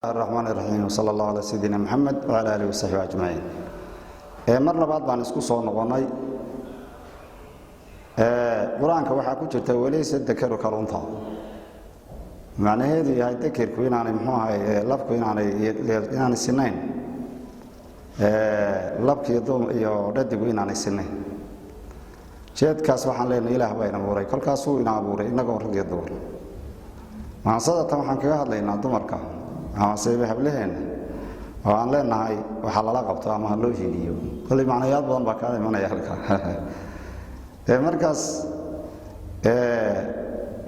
Raxmaan raxiim, wsala allahu calaa sayidina Maxamed wcala aalihi wasaxbi ajmaciin. Mar labaad baan isku soo noqonnay. Qur-aanka waxaa ku jirta "walaysa dakaru kalunta", macnaheedu yahay dakerku inaanay, muxuu ahay, labku inaanay sinayn, labki iyo dhadigu inaanay sinayn. Jeedkaas waxaan leenahay, Ilaah baa ina abuuray, kolkaasuu ina abuuray innagoo rag iyo dumar. Maansadatan waxaan kaga hadlaynaa dumarka amaseba hablaheenna oo aan leenahay waxaa lala qabto ama ha loo hiiliyo. Kolley macnayaal badan baa kaa imanaya halka. Markaas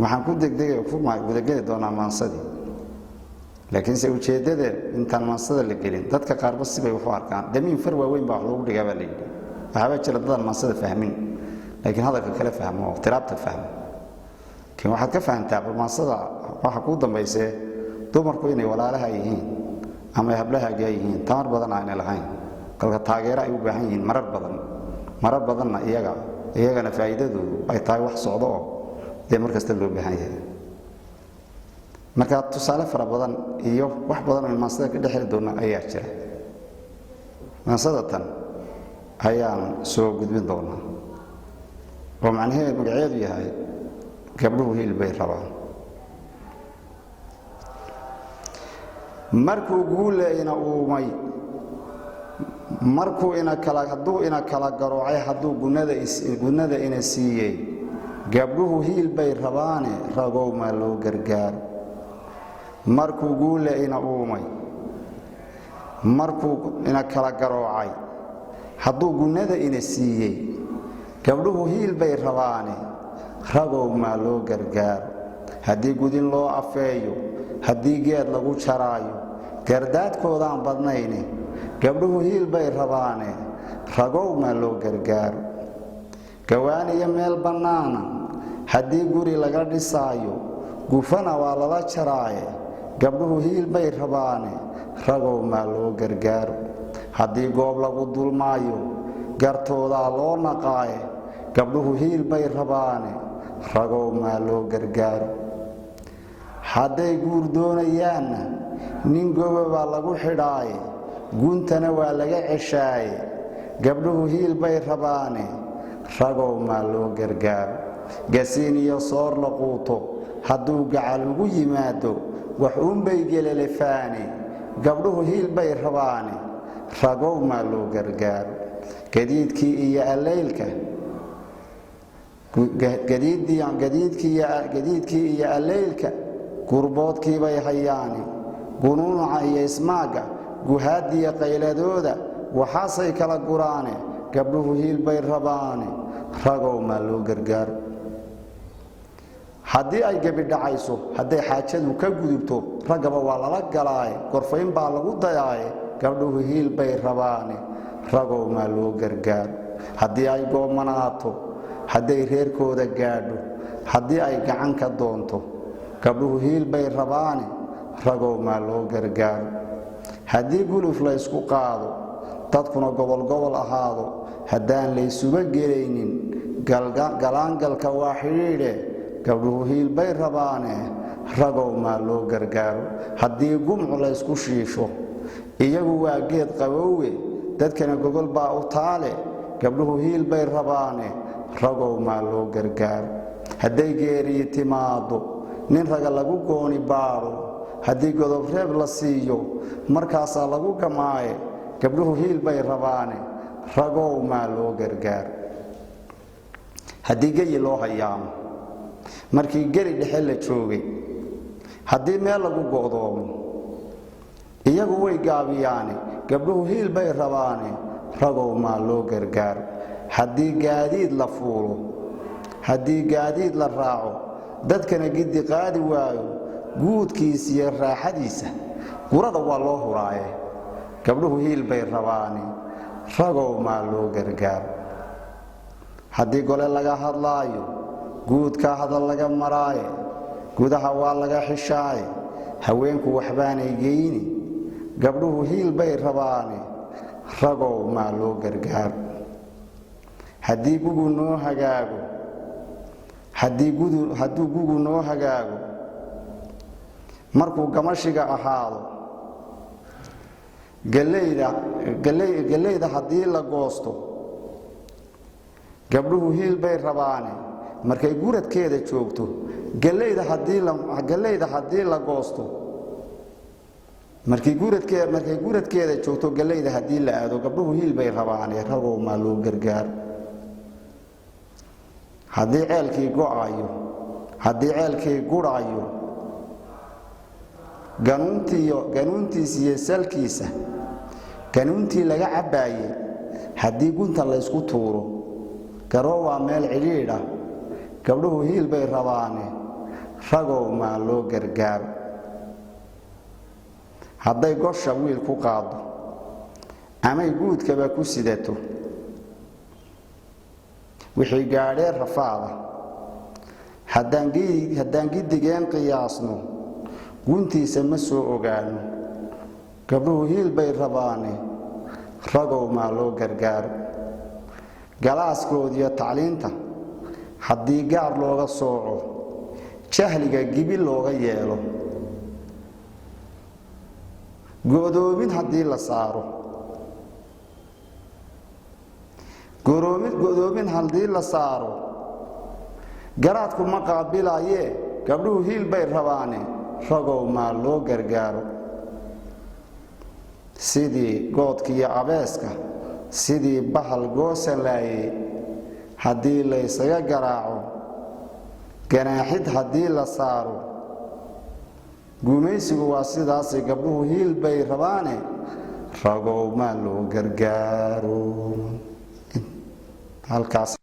waxaan ku degdegay ku gudageli doonaa maansadii, laakiinse ujeeddada intaan maansada la gelin, dadka qaarba sibay waxu arkaan. Damiin far waaweyn baa wax loogu dhigaa baa la yidhi. Waxaabaa jira dadaan maansada fahmin, laakiin hadalka kale fahmo oo tiraabta fahmo. Laakiin waxaad ka fahamtaa bal maansada waxa kuu dambaysee, dumarku inay walaalaha yihiin ama ay hablahaagaa yihiin, tamar badan aanay lahayn, kolka taageero ay u baahan yihiin marar badan, marar badanna iyaga iyagana faa'iidadoodu ay tahay wax socdo oo dee mar kasta loo baahan yahay. Marka tusaale fara badan iyo wax badan oo maansada ka dhexeli doona ayaa jira. Maansadatan ayaan soo gudbin doonaa oo macnaheed magaceedu yahay "Gabdhuhu hiil bay rabaan". Markuu guule ina uumay, markuu ina kala, hadduu ina kala garoocay, hadduu gunnada ina siiyey, gabdhuhu hiil bay rabaane, ragow maa loo gargaaro? Markuu guule ina uumay, markuu ina kala garoocay, hadduu gunnada ina siiyey, gabdhuhu hiil bay rabaane, ragow maa loo gargaaro? Haddii gudin loo afeeyo, haddii geed lagu jaraayo, gardaadkoodaan badnayne, gabdhuhu hiil bay rabaane, ragow maa loo gargaaro? Gawaan iyo meel bannaana haddii guri laga dhisaayo, gufana waa lala jaraaye, gabdhuhu hiil bay rabaane, ragow maa loo gargaaro? Haddii goob lagu dulmaayo, gartoodaa loo naqaaye, gabdhuhu hiil bay rabaane, ragow maa loo gargaaro? Hadday guur doonayaanna, nin goba baa lagu xidhaaye, guntana waa laga ceshaaye, gabdhuhu hiil bay rabaane, ragow maa loo gargaaro? Gasiin iyo soor la quuto hadduu gacal ugu yimaado, wax uunbay gelelefaane, gabdhuhu hiil bay rabaane, ragow maa loo gargaaro? Gadiidkii iyo allaylka, gadiidkii iyo allaylka gurboodkiibay hayaani, gunuunuca iyo ismaagga, guhaadiya qayladooda waxaasay kala guraane, gabdhuhu hiil bay rabaane, ragow maa loo gargaaro? Haddii ay gebidhacayso, hadday xaajadu ka gudubto, raggaba waa lala galaaye, gorfayn baa lagu dayaaye, gabdhuhu hiil bay rabaane, ragow maa loo gargaaro? Haddii ay goomanaato, hadday reerkooda gaadho, haddii ay gacan ka doonto, gabdhuhu hiil bay rabaane, ragow maa loo gargaaro? Haddii guluf laysku qaado, dadkuna gobolgobol ahaado, haddaan laysuba gelaynin, galaangalka waa xidhiidhe, gabdhuhu hiil bay rabaane, ragow maa loo gargaaro? Haddii gumcu laysku shiisho, iyagu waa geed qaboowe, dadkana gogol baa u taale, gabdhuhu hiil bay rabaane, ragow maa loo gargaaro? Hadday geeriyi timaaddo, nin raga lagu gooni baadho, haddii godob reeb la siiyo, markaasaa lagu gamaaye, gabdhuhu hiil bay rabaane, ragow maa loo gargaaro? Haddii geyi loo hayaamo, markii geli dhexe la joogay, haddii meel lagu go'doomo, iyagu way gaabiyaane, gabdhuhu hiil bay rabaane, ragow maa loo gargaaro? Haddii gaadiid la fuulo, haddii gaadiid la raaco, dadkana giddi qaadi waayo, guudkiisa iyo raaxadiisa gurada waa loo huraaye, gabdhuhu hiil bay rabaane, ragow maa loo gargaaro? Haddii gole laga hadlaayo, guudka hadal laga maraaye, gudaha waa laga xishaaye, haweenku waxbaanay geyni, gabdhuhu hiil bay rabaane, ragow maa loo gargaaro? Haddii gugu noo hagaago, hadduu gugu noo hagaago, markuu gamashiga ahaado. Galeyda haddii la goosto, gabdhuhu hiil bay rabaane, markay guradkeeda joogto. Galeyda haddii la goosto, markay guradkeeda joogto, galeyda haddii la aado, gabdhuhu hiil bay rabaane, ragow maa loo gargaaro. Haddii ceelkii go'ayo, haddii ceelkii gurhayo, ganuuntiisa iyo salkiisa, ganuuntii laga cabbaayey haddii gunta laysku tuuro, garoo waa meel cidhiidha, gabdhuhu hiil bay rabaane, ragow maa loo gargaaro. Hadday gosha wiil ku qaado amay guudkaba ku sidato, wixii gaadhee rafaada haddaan giddigeen qiyaasno, guntiisa ma soo ogaano, gabdhuhu hiil bay rabaane, ragow maa loo gargaaro. Galaaskoodiyo tacliinta haddii gaar looga sooco, jahliga gibi looga yeelo, godoomin haddii la saaro, godoomin haddii la saaro, garaadku ma qaabilayee, gabdhuhu hiil bay rabaane, ragow maa loo gargaaro. Sidii goodkiiyo abeeska, sidii bahal goosan laayey haddii laysaga garaaco, ganaaxid haddii la saaro, gumaysigu waa sidaasay, gabdhuhu hiil bay rabaane, ragow maa loo gargaaro. Halkaas.